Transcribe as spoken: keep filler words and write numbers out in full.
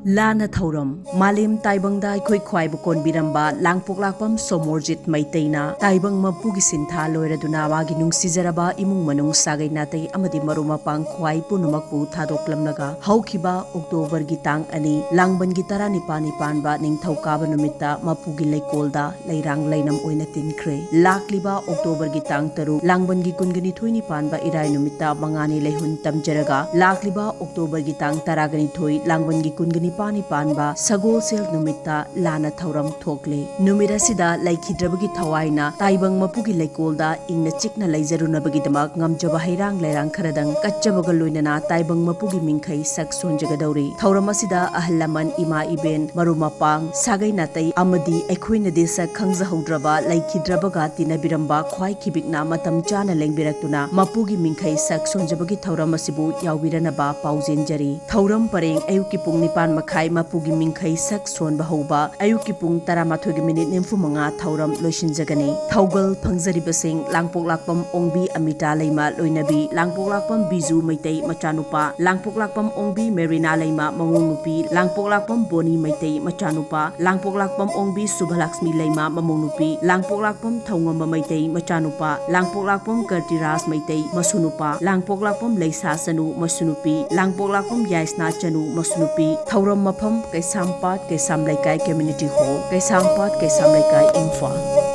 ꯂꯥꯟꯅ ꯊꯧꯔꯝ꯫ ꯃꯥꯂꯦꯝ ꯇꯥꯏꯕꯪꯗ ꯑꯩꯈꯣꯏ ꯈ꯭ꯋꯥꯏꯕ ꯀꯣꯟꯕꯤꯔꯝꯕ ꯂꯥꯡꯄꯣꯛꯂꯥꯛꯄꯝ ꯁꯣꯃꯣꯔꯖꯤꯠ ꯃꯩꯇꯩꯅ ꯇꯥꯏꯕꯪ ꯃꯄꯨꯒꯤ ꯁꯤꯟꯊꯥ ꯂꯣꯏꯔꯗꯨꯅ ꯃꯥꯒꯤ ꯅꯨꯡꯁꯤꯖꯔꯕ ꯏꯃꯨꯡ ꯃꯅꯨꯡ ꯁꯥꯒꯩ ꯅꯥꯇꯩ ꯑꯃꯗꯤ ꯃꯔꯨꯞ ꯃꯄꯥꯡ ꯈ꯭ꯋꯥꯏ ꯄꯨꯝꯅꯃꯛꯄꯨ ꯊꯥꯗꯣꯛꯂꯝꯂꯒ ꯍꯧꯈꯤꯕ ꯑꯣꯛꯇꯣꯕꯔꯒꯤ ꯇꯥꯡ ꯑꯅꯤ ꯂꯥꯡꯕꯟꯒꯤ ꯇꯔꯥꯅꯤꯄꯥꯟꯅꯤ ꯄꯥꯟꯕ ꯅꯤꯡꯊꯧꯀꯥꯕ ꯅꯨꯃꯤꯠꯇ ꯃꯄꯨꯒꯤ ꯂꯩꯀꯣꯜꯗ ꯂꯩꯔꯥꯡ ꯂꯩꯅꯝ ꯑꯣꯏꯅ ꯇꯤꯟꯈ꯭ꯔꯦ꯫ ꯂꯥꯛꯂꯤꯕ ꯑꯣꯛꯇꯣꯕꯔꯒꯤ ꯇꯥꯡ ꯇꯔꯨꯛ ꯂꯥꯡꯕꯟꯒꯤ ꯀꯨꯟꯒꯅꯤꯊꯣꯏꯅꯤ ꯄꯥꯟꯕ ꯏꯔꯥꯏ ꯅꯨꯃꯤꯠꯇ ꯃꯉꯥꯅꯤ ꯂꯩꯍꯨꯟ ꯇꯝꯖꯔꯒ ꯂꯥꯛꯂꯤꯕ ꯑꯣꯛꯇꯣꯕꯔꯒꯤ ꯇꯥꯡ ꯇꯔꯥꯒꯅꯤꯊꯣꯏ ꯂꯥꯡꯕꯟꯒꯤ ꯀꯨꯟꯒꯅꯤꯄꯥꯟꯅꯤ ꯄꯥꯟꯕ ꯁꯒꯣꯜꯁꯦꯜ ꯅꯨꯃꯤꯠꯇ ꯂꯥꯟꯅ ꯊꯧꯔꯝ ꯊꯣꯛꯂꯦ꯫ ꯅꯨꯃꯤꯠ ꯑꯁꯤꯗ ꯂꯩꯈꯤꯗ꯭ꯔꯕꯒꯤ ꯊꯋꯥꯏꯅ ꯇꯥꯏꯕꯪ ꯃꯄꯨꯒꯤ ꯂꯩꯀꯣꯜꯗ ꯏꯪꯅ ꯆꯤꯛꯅ ꯂꯩꯖꯔꯨꯅꯕꯒꯤꯗꯃꯛ ꯉꯝꯖꯕ ꯍꯩꯔꯥꯡ ꯂꯩꯔꯥꯡ ꯈꯔꯗꯪ ꯀꯠꯆꯕꯒ ꯂꯣꯏꯅꯅ ꯇꯥꯏꯕꯪ ꯃꯄꯨꯒꯤ ꯃꯤꯡꯈꯩ ꯁꯛ ꯁꯣꯟꯖꯒꯗꯧꯔꯤ꯫ ꯊꯧꯔꯝ ꯑꯁꯤꯗ ꯑꯍꯜ ꯂꯃꯟ, ꯏꯃꯥ ꯏꯕꯦꯟ, ꯃꯔꯨꯞ ꯃꯄꯥꯡ, ꯁꯥꯒꯩ ꯅꯥꯇꯩ ꯑꯃꯗꯤ ꯑꯩꯈꯣꯏꯅꯗꯤ ꯁꯛ ꯈꯪꯖꯍꯧꯗ꯭ꯔꯕ ꯂꯩꯈꯤꯗ꯭ꯔꯕꯒ ꯇꯤꯟꯅꯕꯤꯔꯝꯕ ꯈ꯭ꯋꯥꯏ ꯈꯤꯕꯤꯛꯅ ꯃꯇꯝ ꯆꯥꯅ ꯂꯦꯡꯕꯤꯔꯛꯇꯨꯅ ꯃꯄꯨꯒꯤ ꯃꯤꯡꯈꯩ ꯁꯛ ꯁꯣꯟꯖꯕꯒꯤ ꯊꯧꯔꯝ ꯑꯁꯤꯕꯨ ꯌꯥꯎꯕꯤꯔꯅꯕ ꯄꯥꯎꯖꯦꯟꯖꯔꯤ꯫ ꯊꯧꯔꯝ ꯄꯔꯦꯡ ꯑꯌꯨꯛꯀꯤ ꯄꯨꯡ ꯅꯤꯄꯥꯟ ꯃꯈꯥꯏ ꯃꯄꯨꯒꯤ ꯃꯤꯡꯈꯩ ꯁꯛ ꯁꯣꯟꯕ ꯍꯧꯕ ꯑꯌꯨꯛꯀꯤ ꯄꯨꯡ ꯇꯔꯥꯃꯥꯊꯣꯏꯒꯤ ꯃꯤꯅꯤꯠ ꯅꯤꯐꯨ ꯃꯉꯥ ꯊꯧꯔꯝ ꯂꯣꯏꯁꯤꯟꯖꯒꯅꯤ꯫ ꯊꯧꯒꯜ ꯐꯪꯖꯔꯤꯕꯁꯤꯡ ꯂꯥꯡꯄꯣꯛꯂꯥꯛꯄꯝ ꯑꯣꯡꯕꯤ ꯑꯃꯤꯇꯥ ꯂꯩꯃ ꯂꯣꯏꯅꯕꯤ, ꯂꯥꯡꯄꯣꯛꯂꯥꯛꯄꯝ ꯕꯤꯖꯨ ꯃꯩꯇꯩ ꯃꯆꯥꯅꯨꯄꯥ, ꯂꯥꯡꯄꯣꯛꯂꯥꯛꯄꯝ ꯑꯣꯡꯕꯤ ꯃꯦꯔꯤꯅꯥ ꯂꯩꯃ ꯃꯃꯧ ꯅꯨꯄꯤ, ꯂꯥꯡꯄꯣꯛꯂꯥꯛꯄꯝ ꯕꯣꯅꯤ ꯃꯩꯇꯩ ꯃꯆꯥꯅꯨꯄꯥ, ꯂꯥꯡꯄꯣꯛꯂꯥꯛꯄꯝ ꯑꯣꯡꯕꯤ ꯁꯨꯚꯂꯛꯁꯃꯤ ꯂꯩꯃ ꯃꯃꯧ ꯅꯨꯄꯤ, ꯂꯥꯡꯄꯣꯛꯂꯥꯛꯄꯝ ꯊꯧꯉꯝꯕ ꯃꯩꯇꯩ ꯃꯆꯥꯅꯨꯄꯥ, ꯂꯥꯡꯄꯣꯛꯂꯥꯛꯄꯝ ꯀꯔꯇꯤꯔꯥꯖ ꯃꯩꯇꯩ ꯃꯁꯨꯅꯨꯄꯥ, ꯂꯥꯡꯄꯣꯛꯂꯥꯛꯄꯝ ꯂꯩꯁꯥ ꯆꯅꯨ ꯃꯁꯨꯅꯨꯄꯤ, ꯂꯥꯡꯄꯣꯛꯂꯥꯛꯄꯝ ꯌꯥꯏꯁꯅꯥ ꯆꯅꯨ ꯃꯁꯨꯅꯨꯄꯤ꯫ ꯊꯧꯔꯝ ꯃꯐꯝ ꯀꯩꯁꯥꯝꯄꯥꯠ ꯀꯩꯁꯥꯝ ꯂꯩꯀꯥꯏ ꯀꯝꯃ꯭ꯌꯨꯅꯤꯇꯤ ꯍꯣꯜ, ꯀꯩꯁꯥꯝꯄꯥꯠ ꯀꯩꯁꯥꯝ ꯂꯩꯀꯥꯏ, ꯏꯝꯐꯥꯜ꯫